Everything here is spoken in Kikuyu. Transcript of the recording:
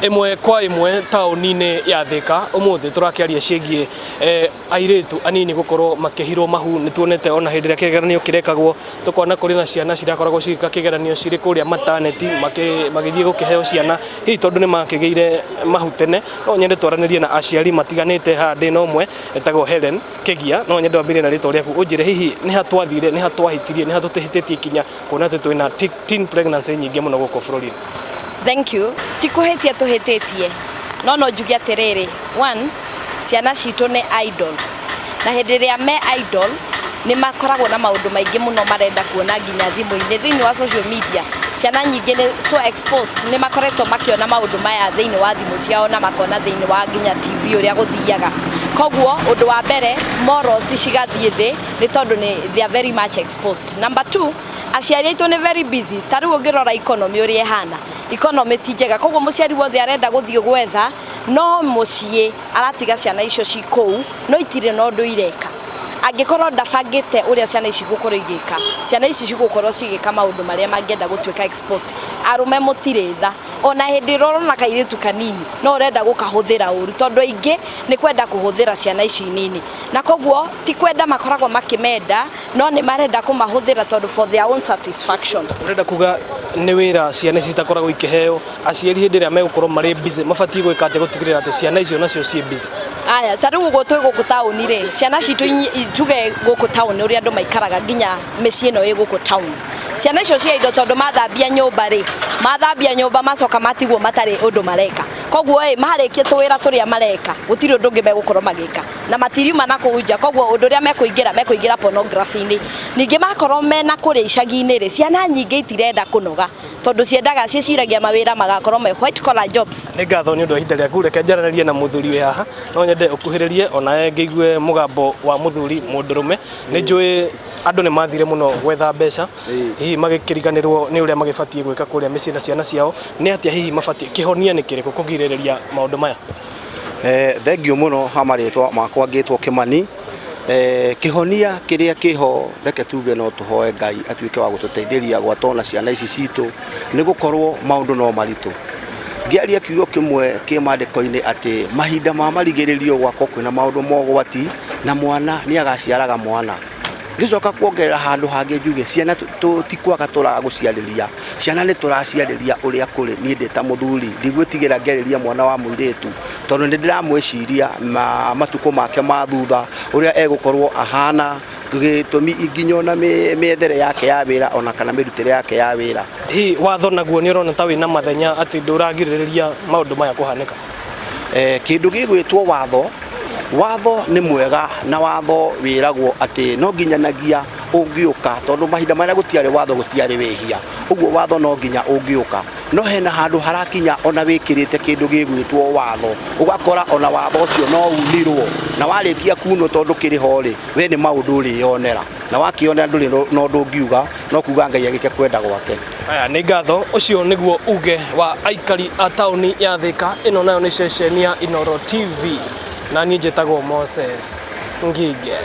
Ĩmwe kwa ĩmwe taũni-inĩ ya Thĩka. Ũmũthĩ tũrakĩaria ciĩgiĩ eh, airĩtu anini gũkorwo makĩhirwo mahu. Nĩ tuonete ona hĩndĩ ĩrĩa kĩgeranio kĩrekagwo tũkona kũrĩ na ciana cirakoragwo cigĩka kĩgeranio cirĩ kũrĩa maternity magĩthiĩ gũkĩheo ciana hihi tondũ nĩ makĩgĩire mahu tene. No nyende twaranĩrie na aciari matiganĩte haha ndĩ na ũmwe etagwo Helen Kĩgia. No nyende wambĩrĩrie na rĩtwa rĩaku ũnjĩre hihi nĩ ha twathire, nĩ ha twahĩtirie, nĩ ha tũtĩhĩtĩtie ikinya kuona atĩ twĩna teen pregnancy nyingĩ mũno gũkũ bũrũri-inĩ. Thank you. Ti kũhĩtia tũhĩtĩtie no no njuge atĩrĩrĩ, one, ciana citũ nĩ idle na hĩndĩ ĩrĩa me idle nĩ makoragwo na maũndũ maingĩ mũno marenda kuona nginya thimũ-inĩ thĩinĩ wa social media. Ciana nyingĩ nĩ so exposed, nĩ makoretwo makĩona maũndũ maya thĩinĩ wa thimũ ciao na makona thĩinĩ wa nginya TV ũrĩa gũthiaga. Koguo ũndũ wa mbere morals cigathiĩ thĩ nĩ tondũ nĩ they are very much exposed. Number two, aciari aitũ nĩ very busy. Ta rĩu ũngĩrora economy ũrĩa ĩhana, economy ti njega, koguo mũciari wothe arenda gũthiĩ gwetha no mũciĩ aratiga ciana icio ci kũu no itirĩ na ũndũ ireka. Angĩkorwo ndabangĩte ũrĩa ciana ici igũkorwo igĩka, ciana ici cigũkorwo cigĩka maũndũ marĩa mangĩenda gũtuĩka exposed. Arũme mũtirĩ tha, ona hĩndĩ ĩrĩa ũrona kairĩtu kanini no ũrenda gũkahũthĩra ũru, tondũ aingĩ nĩ kwenda kũhũthĩra ciana ici nini, na koguo ti kwenda makoragwo makĩmenda no nĩ marenda kũmahũthĩra tondũ for their own satisfaction. Ũrenda kuga nĩ wĩra ciana ici citakoragwo ikĩheo aciari hĩndĩ ĩrĩa megũkorwo marĩ busy, mabatiĩ gwĩka atĩa gũtigĩrĩra atĩ ciana icio nacio ciĩ busy? Aya, ta rĩu ũguo twĩ gũkũ taũni rĩ, ciana citũ tuge gũkũ taũni ũrĩa andũ maikaraga nginya mĩciĩ ĩno ĩ gũkũ taũni, ciana icio cia indo tondũ mathambia nyũmba rĩ, mathambia nyũmba macoka matigwo matarĩ ũndũ mareka. Koguo ĩ, marĩkia tũwĩra tũrĩa mareka, gũtirĩ ũndũ ũngĩ megũkorwo magĩka na matiriuma na kũu nja. Koguo ũndũ ũrĩa mekũingĩra, mekũingĩra pornography-inĩ. Ningĩ makorwo mena kũrĩa icagi-inĩ rĩ, ciana nyingĩ itirenda kũnoga tondũ ciendaga, ciĩciragia mawĩra magakorwo me white collar jobs. Nĩ ngatho nĩ ũndũ wa ihinda rĩaku. Reke njaranĩrie na mũthuri wĩ haha. No nyende ũkuhĩrĩrie onawe ngĩigue mũgambo wa mũthuri mũndũrũme. Nĩ njũĩ andũ nĩ mathire mũno gwetha mbeca, hihi magĩkĩriganĩrwo nĩ ũrĩa magĩbatiĩ gwĩka kũrĩa mĩciĩ na ciana ciao. Nĩ atĩa hihi mabatiĩ, kĩhonia nĩ kĩrĩkũ kũgirĩrĩria maũndũ maya? Thengiũ mũno ha marĩtwa makwa ngĩtwo Kĩmani. Kĩhonia kĩrĩa kĩho reke tuge no tũhoe Ngai atuĩke wa gũtũteithĩria gwata ona ciana ici citũ nĩ gũkorwo maũndũ no maritũ. Ngĩaria kiugo kĩmwe kĩ mandĩko-inĩ atĩ mahinda ma marigĩrĩrio gwakorwo kwĩna maũndũ ma ũgwati na mwana nĩ agaciaraga mwana. Ngĩcoka kuongerera handũ hangĩ njuge ciana ti kwaga tũraga gũciarĩria, ciana nĩ tũraciarĩria ũrĩa kũrĩ. Niĩ ndĩ ta mũthuri ndigwĩtigĩra ngĩarĩria mwana wa mũirĩtu tondũ nĩ ndĩramwĩciria matukũ make ma thutha ũrĩa egũkorwo ahana, gĩtũmi nginya ona mĩethere yake ya wĩra ona kana mĩrutĩre yake ya wĩra. Hihi watho naguo nĩ ũrona ta wĩna mathenya atĩ ndũragirĩrĩria maũndũ maya kũhanĩka? Kĩndũ gĩgwĩtwo watho, watho nĩ mwega na watho wĩragwo atĩ no nginyanagia ũngĩũka tondũ mahinda marĩa gũtiarĩ watho gũtiarĩ wĩhia, ũguo watho no nginya ũngĩũka. No hena handũ harakinya ona wĩkĩrĩte kĩndũ gĩgwĩtwo watho, ũgakora ona watho ũcio no unirwo, na warĩkia kunwo tondũ kĩrĩ ho rĩ, we nĩ maũndũ ũrĩyonera, na wakĩyonera ndũrĩ na ũndũ ũngiuga no kuga Ngai agĩke kwenda gwake. Aya nĩ ngatho. Ũcio nĩguo uge wa aikari a taũni ya Thĩka. Ĩno nayo nĩ ceceni ya Inooro TV na niĩ njĩtagwo Moses Ngige.